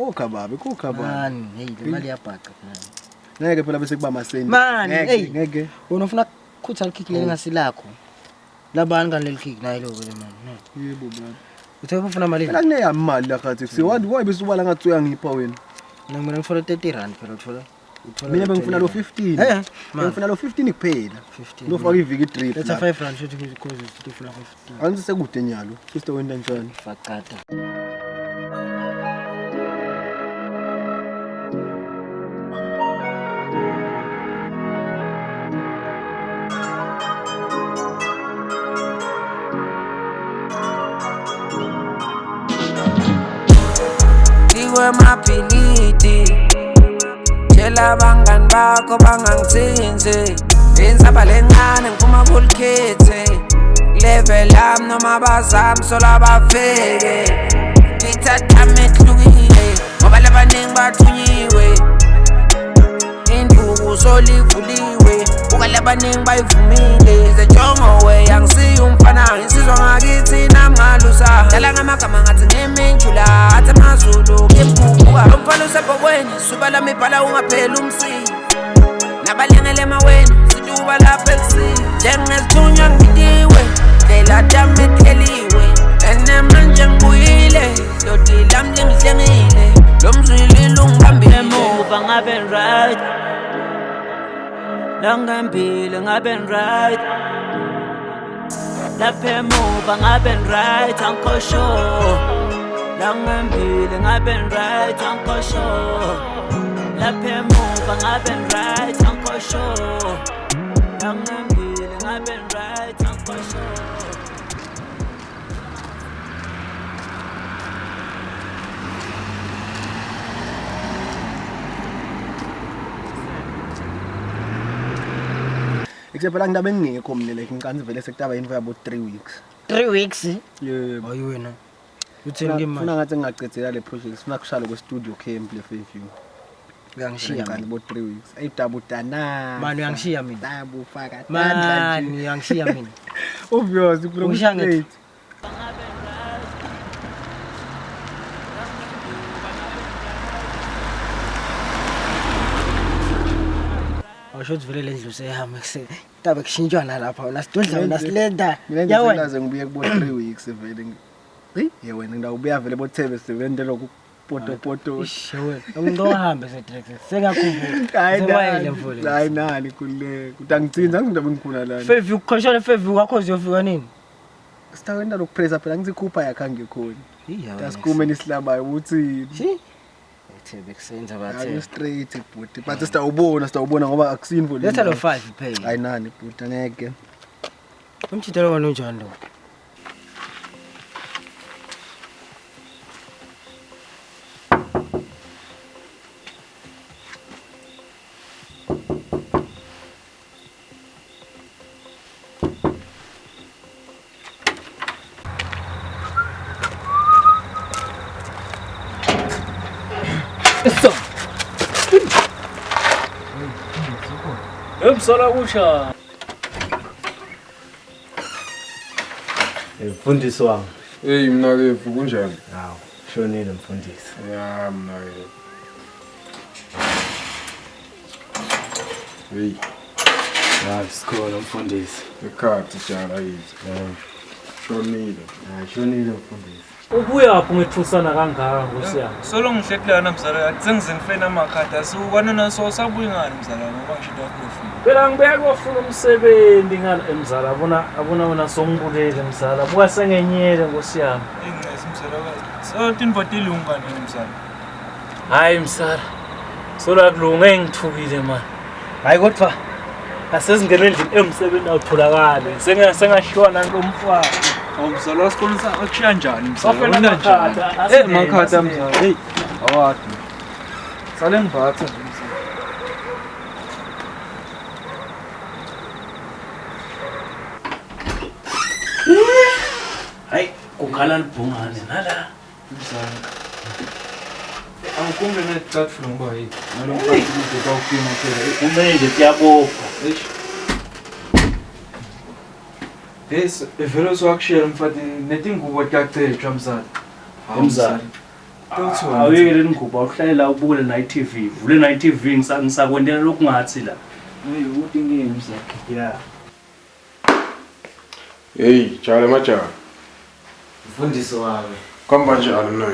Khokha babe, khokha babe. Mani, hey, le mali iyabhaca mani. Ngeke phela bese kuba masenti. Mani, Ngeke, hey. ngeke. Wena ufuna kukhutha likhikhi lelingasilakho. Labani kani leli khikhi nayi lokho le mali. Na. Yebo baba. Uthe ufuna malini? Phela kuneyami imali la khathi. Siwandi why bese ubala ngathi uyangipha wena. Mina mina ngifuna 30 rand phela uthola. Uthola Mina bengifuna lo 20 15. Eh, man. Bengifuna lo 15 kuphela. 15. Lofaka iviki drip. Letha lapha. 5 rand futhi because ufuna 15. Angithi sekude nyalo. Sister wenda njani? Fakata. Tikwemabhilidi Tshela abangani bakho bangangithinti Insaba lencane ngiphuma kulikhethe Level yami noma bazami sola bafike Ithathami ehlukile ngoba labaningi bathunyiwe Induku solivuliwe buka labaningi bayivumile Zejongo angisiyo umfana insizwa ngakithi nami ngalusa Dlala ngamagama ngathi ngiminjula athi amazulu ngiphuphuka Lo mfana usebhokweni suba lami ibhala ungapheli umsini Nabalengele emaweni situba lapha ekusini Njengesithunywa ngibitiwe ndlela tami ihleliwe Ene manje ngibuyile lodi lami lingihlengile Lo mzwili lungibambile Emuva ngabe right Nangembili ngabe right Lapha emuva ngabe right angikho sure Nangembili ngabe right angikho sure Lapha emuva ngabe right angikho sure Nangembili ngabe right angikho sure Except phela nginabe ngingekho mina like ngicansi vele sekutaba yini yabo 3 weeks. 3 weeks. Yebo. Hayi wena. Uthini ke Funa manje? ngathi ngingacedzela le project sifuna kushaya kwe studio camp le Fairview. Uyangishiya. Ngicela mina. bo 3 weeks. Ayi dabu dana. Mani uyangishiya mina. Dabu faka tandla Mani nje. uyangishiya mina. Obvious kulo Ungishiya ngithi. straight. Awusho ukuthi vele le ndlu seyami kuse. Tabe kushintshwa nalapha wena sidudla wena silenda. Mina nje Yawena. sengaze ngibuye kubo 3 weeks vele. Hey, ye wena ngidawubuya vele bo Thebe sebenzela poto poto. Ish wena. Ngicela uhambe seDrex. Sengakhumbula. Hayi Sewayele nani. mfowethu. Hayi nani kuleke. Utangitsinza ngizobe ngikhona lana. Fairview kukhoshelwe Fairview kwakho ziyofika nini? Sitawenda lokupressa phela ngisikhupha yakha ngikhona. Iya. Tasikume nisilabayo ukuthi Shi. Thebe kusenza hayi bathe. straight bhuti. But sitawubona sitawubona ngoba akusinvo le. Letha lo 5 pay. Hayi nani bhuti angeke. Umjidelo wona unjani lo? Emsala kusha. Mfundisi wami. Hey mnakethu kunjani? Hawu, shonile mfundisi. Ya mnakethu. Hey, Hayi sikhona mfundisi. ekhathi jala yithi. Shonile. Hayi shonile mfundisi. Ubuyaphi ungethusana kangaka nkosi yami? Solo ngihleki lana mzala athi sengize ngifena amakhadi asiwukwanona so sabuyi ngani mzala ngoba ngisho akuyofika. Phela ngibuya kuyofuna umsebenzi ngala emzala abona abona wena songibulele mzala buka sengenyele nkosi yami. Ingcesi mzala so tinvo tilunga nini mzala. Hayi msala. Solo akulunge ngithukile man. Hayi kodwa asezingene endlini emsebenzi awutholakali. Senga sengashiwa nanto mfana. Awu mzala wasikhona akushiya njani mzala? Wafela Wena njani? amakhadi, Eh asingene, makhadi asingene. mzala. Hey awadi. Sale ngivatha nje mzala. Hayi kukhala libhungane nala. Mzala. Awukumbe necathulo ngoba hey nalo mfana uzoba ufima phela. Kumele kuyabopha. Eish. Hey, vele usuwakushiyela mfati netingubo tiyacetshwa mzala. Hawu, Mzala. Awuyeke le ngubo awuhlale la ubukele na i-TV. Vule na i-TV ngisakwendela lokhu ngathi la. Hey, ukuthi ngeke mzala. Yeah. Hey, jala majala. Mfundisi wami. Kwamba njani mna?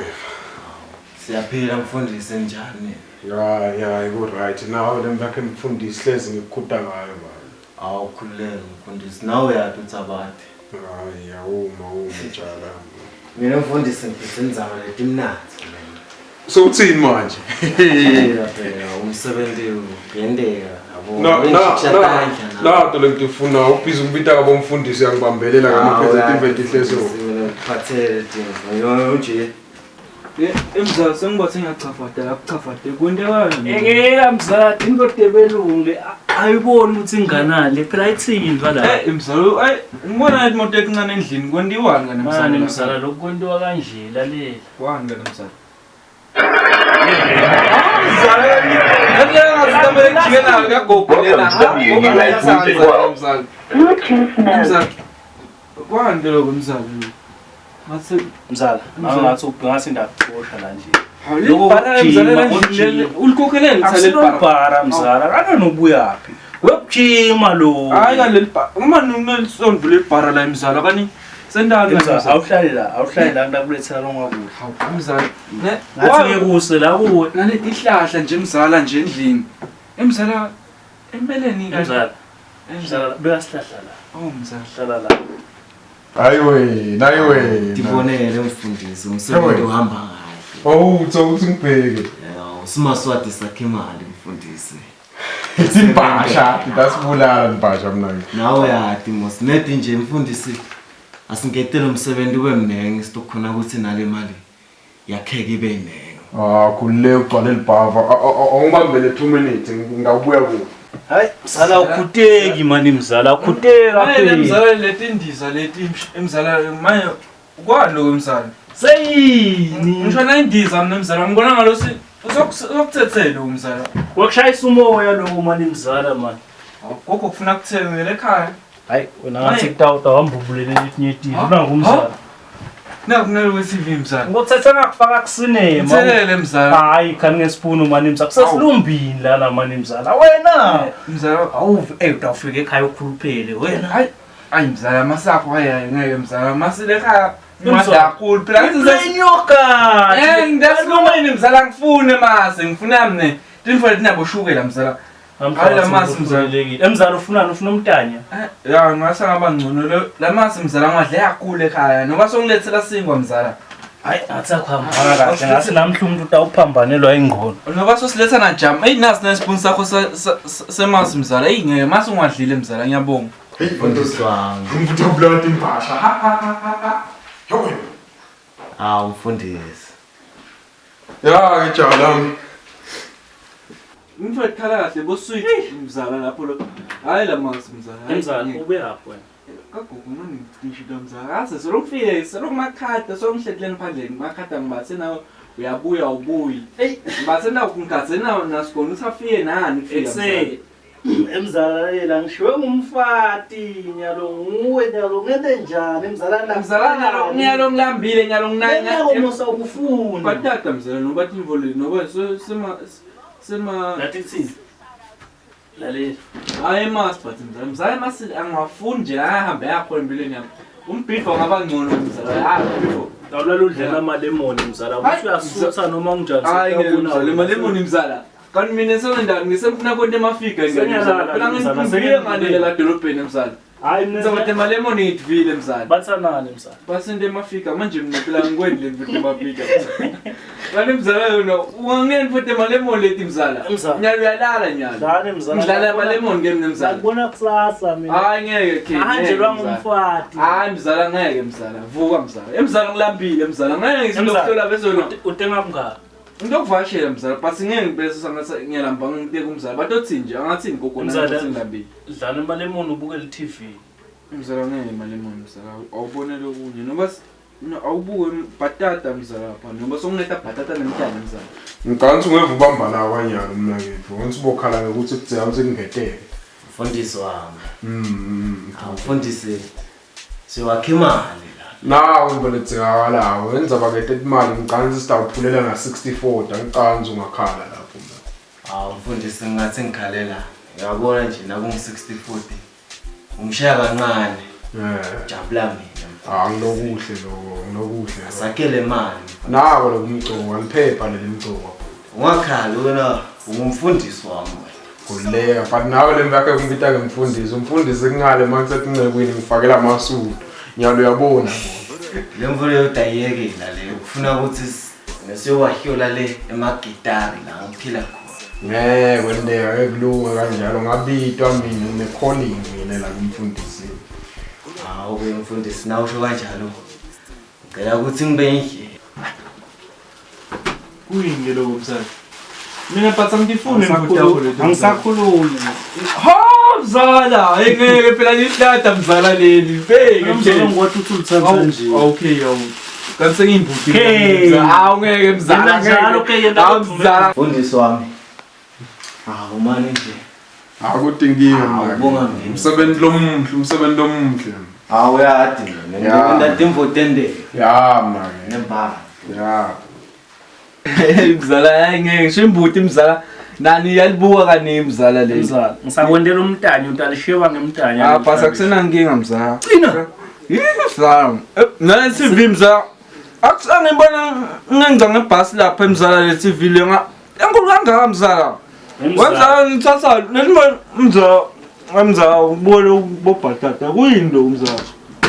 Siyaphila mfundisi njani? Ya ya iku right. Nawe lemvakhe mfundisi hlezi ngikukhuta ngayo man. Awukhululeke mfundisi nawe uyaphi uThabate. Hayi awuma uma jala. Mina mfundisi ngiphethe indzaba letimnandzi. So uthini manje? Phela phela umsebenzi uyendeka yabo. Na na na nato lengifuna ubhizi ngibita kabo mfundisi yangibambelela ngamaphethe timve tihleso. Ngiphathele timve. Yona nje. Emzala sengibathe ngiyachafada la kuchafade kwentekani? Ekela mzala indoda ebelungu ayiboni ukuthi inganani phela ayithini la. Eh mzala ay ngibona imoto encane endlini kwentiwani kana mzala? Mani mzala lokhu kwentiwa kanje lalela. Kwani kana mzala? Mzala ngeke ngazitamele kujikela kagogo lena. Mzala. Mzala. Kwani lokho mzala? Ngathi Mzala, ngathi ngathi ndakuxosha la nje. Lokho mzala endlini ulikhokhelele mzala leli bara mzala kana nobuyaphi? Wekujima lo. Hayi kaleli bara. Uma ninelisonto leli bara la mzala kani sendani mzala awuhlali la awuhlali la ngikulethela longakudla. Hawu mzala. Ngathi ngikuse la kuwe. Naleti ihlahla nje mzala nje endlini. Emzala empeleni kanti. Mzala. Mzala beka sihlahla la. Oh mzala hlala la. Hayi wena, hayi wena. Tibonele mfundisi umsebenzi uhamba kahle. Oh, utho uthi ngibheke. Yeah, usimaswati sakhe imali mfundisi. Timbasha, tasibulala mbasha mna. Nawe yati mos neti nje mfundisi asingetele umsebenzi ube mningi sitokhona ukuthi nale mali yakheke ibe ningi. Ah, khulule ugcwale libhava. Awungibambele 2 minutes ngawubuya kuwe. Hayi, mzala ukhuteki mani mzala, ukhuteka phela. Mzala leti indiza leti mzala manje kwani lokho mzala? Seyini? Ngisho na indiza mina mzala ngibona ngalosi uzokuthethela umzala. Wakushayisa umoya lokho mani mzala mani. Gogo kufuna kuthengele ekhaya. Hayi, wena ngathi kutawuta wambubulele letinye tintfo nangu umzala. Naku nalo TV mzala. Ngothethe ngakufaka kusinema. Ngithelele mzala. Hayi khani ngesipunu mani mzala. Kusesilumbini lana mani mzala. Wena mzala awuve eh utawufika ekhaya ukhuluphele wena. Hayi ayi mzala masakho hayi hayi ngeke mzala masile ekhaya. Mada kakhulu phela ngithi inyoka. Eh ngidasilumeni mzala ngifune mase ngifuna mina. Tinfo letinaboshukela mzala. Hayi la masi mzala. Emzala ufunani ufuna umntanya? Ya ngase ngaba ngcono lo la masi mzala ngadle kakhulu ekhaya noma songilethela sinkwa mzala. Hayi ngathi akuhambanga kahle ngathi namhla umuntu utawuphambanelwa ingqondo. Noba sosiletha na jam. Hey nasi nespoon sakho semasi mzala. Hey ngeke masi ungadlile mzala ngiyabonga. Mfundisi wami. Umfutho blood imbasha. Ha ha ha ha. Yo wena. Hawu mfundisi. Ya ke jala. Ngifuna kukhala kahle bo sweet mzala lapho lo. Hayi la masi mzala. Mzala ube lapho wena. Kagogo manje ngishilo mzala. Ase solokufike solokumakhada songihlelele ngaphandle makhada ngibathe nawe uyabuya ubuyi. Hey ngibathe nawe ngigathe nawe nasigona uthi afike nani kufika mzala. Emzala lela ngishiwe ngumfati nyalo nguwe nyalo ngente njani emzala la mzala nyalo nyalo ngilambile nyalo nginanya musa ukufuna batata mzala noba timvolo noba sema sema nathi thini lalela hayi mas but mzala mzala mas angiwafuni nje ahambe yakho empilweni yami umbhidvo ngaba ngcono mzala hayi umbhidvo Awulala udlela amalemoni mzala ukuthi uyasutha noma kunjani hayi mzala amalemoni mzala kanti mina sengendani ngisefuna konke emafika phela ngivile ngalele la dolobheni mzala hayi mina ngizokuthi amalemoni ngidvile mzala bathanani mzala basente emafika manje mina phela ngikwendi le mfuthu emafika kanti mzala yona ungangeni futhi amalemoni leti mzala nyalo uyalala nyalo dlani mzala ngidlala amalemoni ke mina mzala ngibona kusasa mina hayi ngeke ke ahanjelwa ngumfati hayi mzala ngeke mzala vuka mzala emzala ngilambile mzala ngeke ngizokuhlola bezona utenga kungaka Ngizokuvakashela mzala but ngeke ngibese sangathi ngiyalamba ngiteke umzala batothi nje angathini gogo Mzala. nathi ngilambile dlala amalemoni ubukele i-TV mzala ngeke malemoni mzala awubonele okunye noba no awubuke bhatata mzala lapha noba sokunetha bhatata nemntana mzala Ngicabanga ukuthi ungeve ubamba la kwanyalo mna kethu. Ngithi ubokhala ngokuthi kudzeka ukuthi kungeteke. Mfundisi wami. Hawu mfundisi siwakha imali la. Naku into ledzingakalako ngendzaba ke tetimali ngicansi sitawuphulela na-64 angicansi ungakhala lapho mna. Hawu mfundisi ngingathi ngikhalela. Uyabona nje nakungu-60 40. Ungishaya kancane. Jabula mina. Ah ngilokuhle lokho, ngilokuhle. Asakhele imali. Nako lokumcoka, liphepha leli mcoka. Ungakhali wena ungumfundisi wami wena. Khululeka, but nawe le mvakhe kumbita ngemfundisi. Umfundisi kungale uma ngisetincekwini ngifakela amasudu. Nyalo uyabona. Le mvulo yodayekela le ufuna ukuthi nesiyowahlola le emagitari la ngiphila khona. Ngeke kwenteka ngeke kulunge kanjalo ngabitwa mina ngine-calling mina la kumfundisi. Hawu ke mfundisi nawe usho kanjalo. Ngicela ukuthi ngibe nje. Kuyini ke lokho msana? Mina but angifuni imbuti yakho le. Angisakhulumi. Ha mzala, engeke phela lihlada mzala leli. Bheke Mzala ngiwathi uthi ulithanda nje. Okay yawu. Kanti sengiyimbuti. Hey. Hawu ngeke mzala. Yena njalo, okay, yena Hawu mzala. Mfundisi wami. Hawu mani nje. Akudingiwe Awubonga mna. mina. Umsebenzi lomuhle, umsebenzi lomuhle. Hawu uyadi mina. Ya. Ngibona imvotende. Ya mna ke. Nembala. Ya. Mzala hayi ngeke ngisho imbuti mzala. Nani yalibuka kani mzala leli. Mzala, ngisakwendela umntanya utalishiwa ngemntanya. Ah basa kusenankinga mzala. Cina. Yini mzala? Nale TV mzala. Akusangibona ngenza ngebhasi lapha emzala le TV le nga. Enkulu kangaka mzala. Wemzala ngithatha leli mzala mzala ubone bobhatata kuyini lo mzala?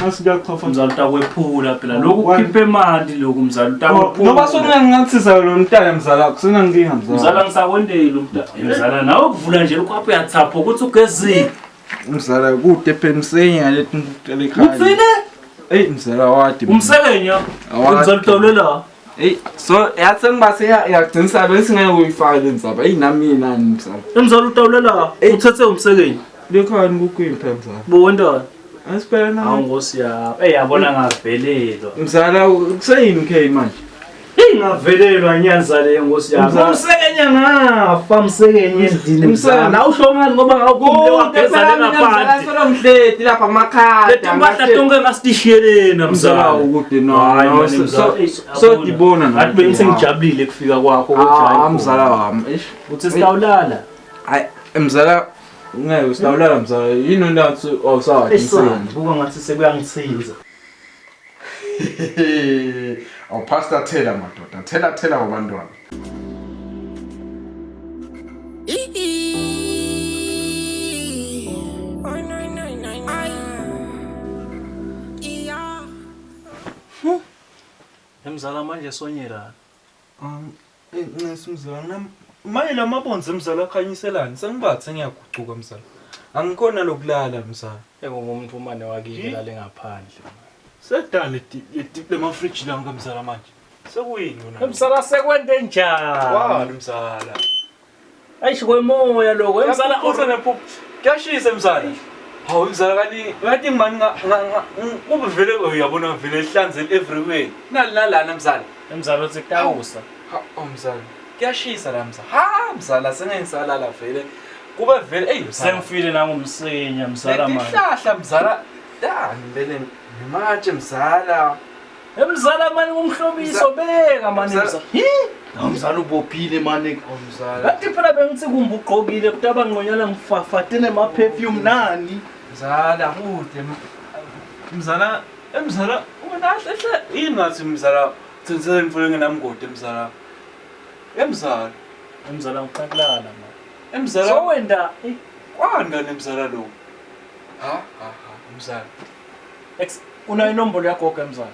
Masikachafa Mzala utakwephula phela lokhu kukhipha imali lokhu mzala utakwephula. Noba sokungangathisa lo mntana mzala kusenankinga mzala. Mzala ngisakwendeli umntana. Mzala nawe ukuvula nje lokhu uyathapha ukuthi ugezile. Mzala kude phela umsenya lethi ekhaya. Uthini? Ey mzala wadi. Umsekenya. Awadi. Mzala utawulela. Ey so yathi ngibase yagcinisa bese ngeke uyifake le ndzaba. Ey nami nani mzala. Mzala utawulela. Uthethe umsekenya. Lekhani kukwiphi mzala? Bowendani? Asiphela na. Hawu Nkosi yami. Ey yabona ngavelelwa. Mzala kuseyini K manje? Ingavelelwa nyanza le Nkosi yami. Mzala- Umsekenya ngafa umsekenya endlini Mzala- mzala. Awusho ngani ngoba ngawukumle wageza le ngaphansi. Solo ngihleti lapha kumakhada. Leti mpahla tonke ngasitishiyelena Mzala mzala. ukude no. Hayi no, mani so- mzala. so- Eish, So yabona. dibona Ngathi bengisengijabulile kufika kwakho Ah mzala wami. Eish. Uthi sitawulala. Hayi mzala ngeke usitawulala mzala. Yini ndathi awusawathi Esana, buka ngathi sekuyangithinza. Awu pastor thela madoda, thela thela wabantwana. Emzala manje sonyelana. Ncesi mzala nginam maye lamabonzi mzala akhanyiselani sengibathe ngiyagucuka mzala. Angikhona lokulala mzala. Engoba umuntu umane wakini lale ngaphandle. Sedale lemafriji lanka mzala manje. Sekuyini wona? Emzala sekwente njani? Wani mzala. Ayish kwemoya lokho. Emzala Uze nephupho. Kuyashisa mzala. Hawu mzala kanti ngathi ngimani kube vele uyabona vele ihlanzele everywhere. Nali nalana mzala. Emzala uthi kutawusa. Ha oh mzala. Kuyashisa la mzala. Ha mzala sengengisalala vele. Kube vele ey mzala. Sengifile nangumsenya mzala manje. Letihlahla mzala. Dani vele nematshe mzala. Emzala mani ngumhlobiso beka mani Mzala- mzala. Hi! Mzala ubophile mani. Oh mzala. Kanti phela bengithi kumbe ugqokile kutaba ngqonyana ngifafate nema-perfume nani. Mzala kude. Mzala emzala wena hle hle ingathi mzala tsentsele mfule ngenamgodi mzala. Emzala. Emzala ngiqakulala mani. Emzala. So wenda eh, Kwani kani emzala lo? Ha ha ha mzala. ex unayo inombolo yagogo emzala.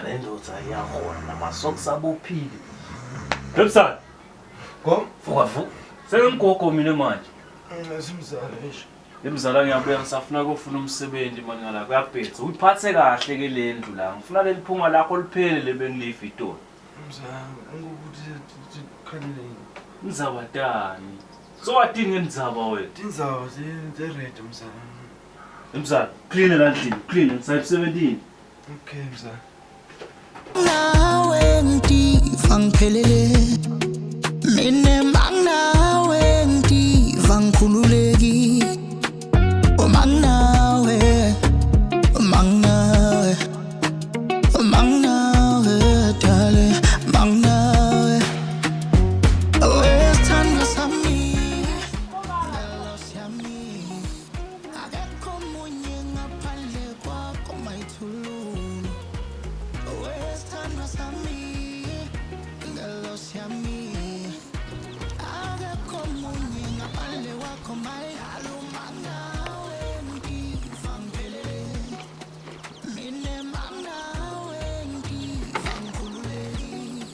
Le ndoda iyakhona namasokisi abophile. Website. Go. Vuka vuka. Sengigogo mina manje. Mzala eish. Emzala ngiyabuya ngisafuna kofuna umsebenzi manje ngala kuyabhetha. Uyiphathe kahle ke le ndlu la. Ngifuna leli phunga lakho liphele lebengilifa itolo. Mzala ngokuthi khalile. Mzabatani. Sowatini ngendzaba wena? Tindzaba ziredi mzala. Mzala, clean la ndlini, clean ngisayisebentini. Okay mzala. Nawe ngitiva ngiphelele mina manginawe ngitiva ngikhululekile manginawe manginawe manginawe dale manginawe wesithandwa sami yami akekho omunye ngaphandle kwakho mayithululu wesithandwa sami ngelosi yami akekho omunye ngaphandle kwakho mayaluma nawe ngiva ngiphelele mina manginawe ngiva ngikhululekile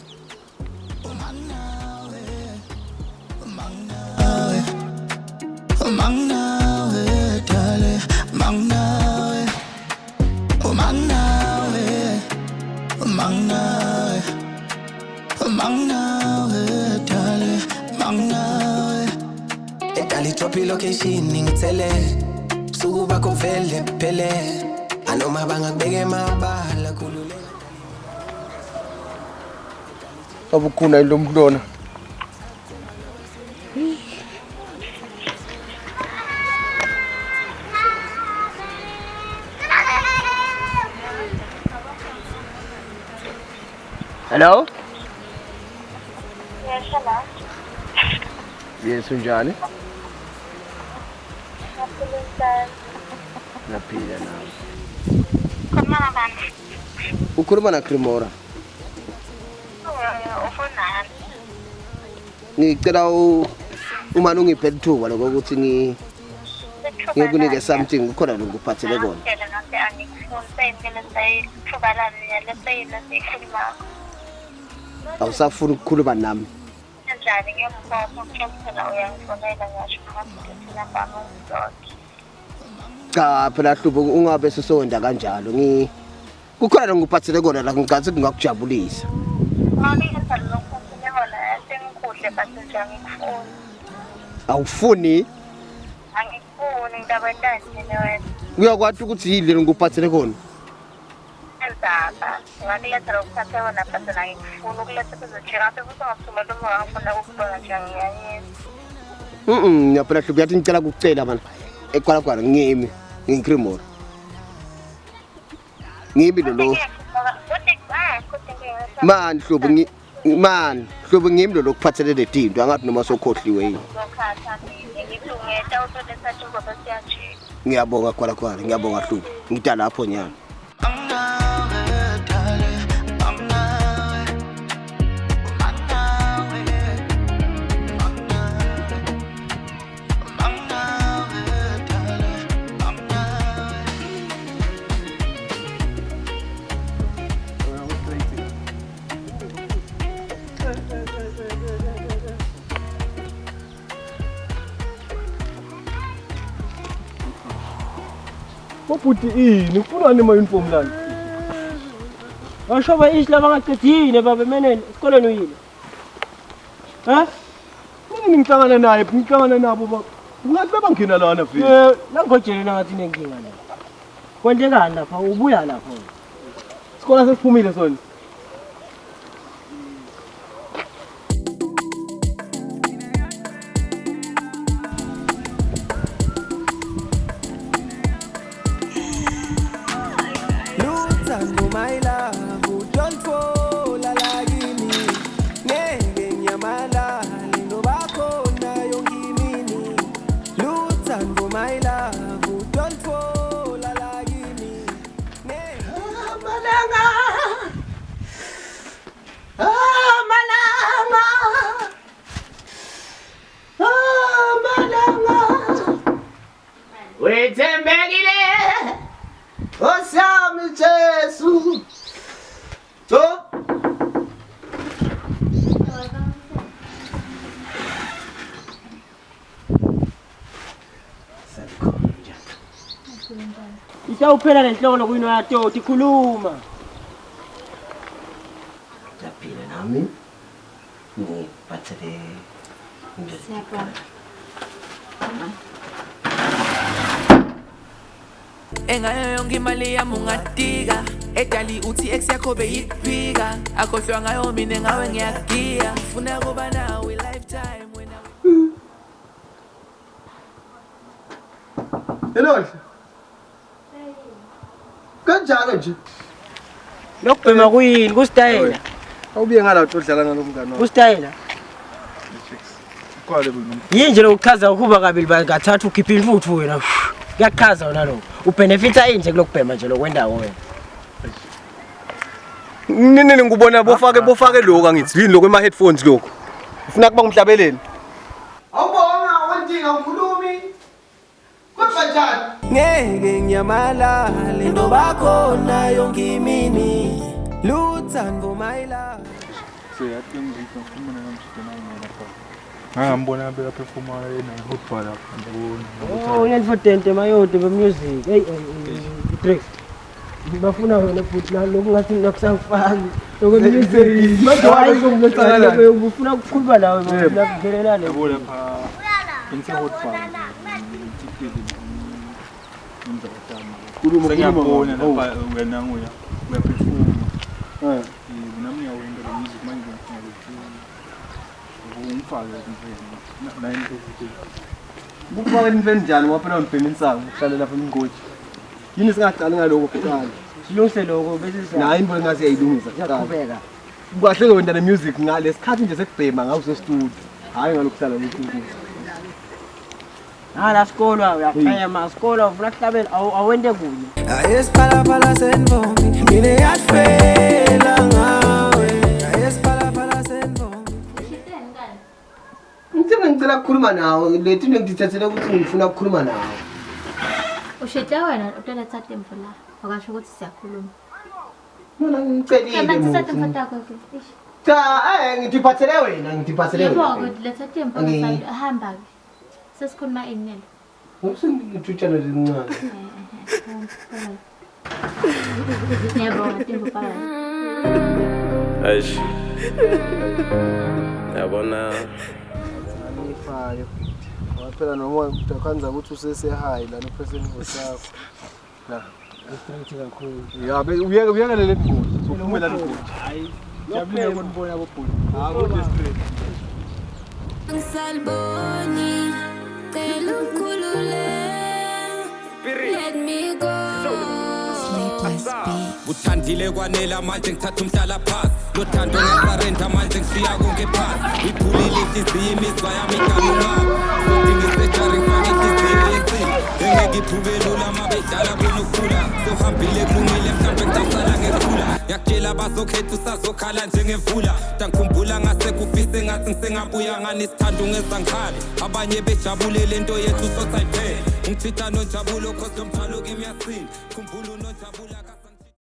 manginawe manginawe manginawe dale manginawe manginawe manginawe manginawe dale manginawe Edalidrop ilocation ngithele busuku bakho vele phele anoma bangakubeka emabala khululeka Abukhona lo muntu lona. Hello? Yes, hello. Yes, unjani? Ngaphila. Naphila nami. Khuluma nabani? Ukhuluma na Cremora. Ufunani? Ngicela u uma ungiphe lithuba lokuthi ngi ngikunike something kukhona lokuphathele kona. Ngitshela ngathi angikufuni seyimele seyithuba lami leseyini esiyikhulumako. Awusafuni ukukhuluma nami. Kanjani ngiyomsapha ukuphela uyangifonela ngisho ngathi inamba yami ungiblock. Cha phela Hlubo ungabe sesonda kanjalo. Ngi kukhona lokuphathele kona la ngicathi kungakujabulisa. Mawunikeza lokhu ngiphathele kona sengikuhle but nje angikufuni. Awufuni? Angikufuni ngitakwentani mina wena? Uyakwati ukuthi yini le ngikuphathele kona? Ndzaba ngakuletha lokuphathe kona but angikufuni ukuletha kuzojika ngathi futhi ungathumela uma ngifuna ukubona nje angiyanyisa. Ngiyaphela Hlubo yathi ngicela ukukucela mana. Ekwala kwala ngimi ngiyiCremora. Ngimi lo lo. Man Hlubo ngi man Hlubo ngimi lo lokuphathele letinto angathi noma sokhohliwe yini. Ngilungeta utoletha njengoba siyajika. Ngiyabonga kwala kwala ngiyabonga Hlubo. Ngida lapho nyana. Bobhuti ini kufunani ema-uniform lana? Washo ba ishi laba ngaqedile baba menene esikoleni uyile. Ha? Mina ngihlangana naye, ngihlangana nabo baba. Ungathi bebangena lana vele. Eh, langojele ngathi inenkinga la. Kwentekani lapha ubuya lapho. Isikole sesiphumile sona. Luthando my love don't fall like me ngeke nyamalale noba khona yonke imini Luthando my love don't fall like me Malanga Malanga Malanga Wethembekile Osami Jesu To Itawuphela lenhloko lokuyinwa yatoti khuluma. Ngiyaphila nami. Ngiphathele Siyabonga. mama. Engayo yonke imali yami ungatika edali uthi ex yakho beyikuphika akhohlwa ngayo mina ngawe ngiyagiya funa kuba nawe lifetime wena. Hello. Kanjalo nje. Lokubhema kuyini kusitayela? Awubuye ngala utodlala nalo mngane wakho. Kusitayela. Yini nje lokuchaza ukuba kabili kathathu ukhipha intuthu wena. Kuyachaza wena lokho. Ubenefita yini nje kulokubhema nje lokwendawo wena? Nini ngikubona bofake bofake lokho angithi yini lokho ema headphones lokho. Ufuna kuba ngumhlabeleli. Awubonga wendinga ngikhulumi. Kodwa njani? Ngeke ngiyamalale ndoba khona yonke imini luthando my love. Seyathi ngizwe ngikhuluma naye ngiyona Ngangambona beka performa yena ngihubha lapha ndabona. Oh, unenfodente mayode be music. Hey, Drix. Bafuna wena futhi la lokhu ngathi nakusafani. Lokho music. Manje Hayi ngomlotha ufuna ukukhuluma nawe nakungenelana. Yabo lapha ngithe hot bar. Khuluma, Sengiyabona khuluma. lapha wena nguya uyaphefuma. Eh. Nami ngiyawenda lo music manje ngifuna ukuthi ungifake kumfeni. Nine to Kufaka imfeni njani ngoba phela ngibhema insangu uhlale lapha emgoji. Yini singaqali ngaloko kuqala? Silungise lokho bese Nayi into engathi iyayilungisa kuqala. Siyaqhubeka. Kahle ke wena ne music ngale sikhathi nje sekubhema ngawe use studio. Hayi ngalokuhlala kuthi. Hala sikolwa uyaphema sikolwa ufuna kuhlabela awente kunye. Ayesiphalaphala senvongi mina ngiyafela ngawe Ayesiphalaphala senvongi. Ngithe ngicela ukukhuluma nawe leti ngithathele ukuthi ngifuna ukukhuluma nawe. Ushitshe wena utoletha timvu la. Wakasho ukuthi siyakhuluma. Mina ngicelile. Hamba musi. thatha timvu takho ke. Eish. Cha, ngitiphathele wena, ngitiphathele Yebo wena. ke letha timvu hamba ke. Sesikhuluma ini nelo. Ngithutshana lincane. Ngiyabonga timvu bye. Eish. Yabona Ngifayo. Ngoba phela noma udakhanza ukuthi usese high lana upheseni sakho. La. Straight kakhulu. Ya, uyeke uyeke le ngozi. Uphumela lo ngozi. Hayi. Jabulile ukunibona bobhuti. Hayi kude straight. Ngisaliboni, cela ungikhulule. Let me go. Uthandile kwanela manje ngithatha umhlala phasi lothando ngasarenda manje ngishiya konke phasi iphulile inhliziyo imizwa yami igalungapha futhi ngisejari ngifake inhliziyo yesini engeke iphuke lula ma bedlala bonokukhula sohambile kulungile mhlawumbe ngitawusala ngekhula ngiyakutshela bazokhetha usazokhala njengemvula tangikhumbula ngase kufise ngathi ngisengabuya ngani isithando ungeza ngikhale abanye bejabule lento yethu sosayiphele ungithitha nonjabulo cause lo mthwalo kimi yasinda khumbula unonjabula.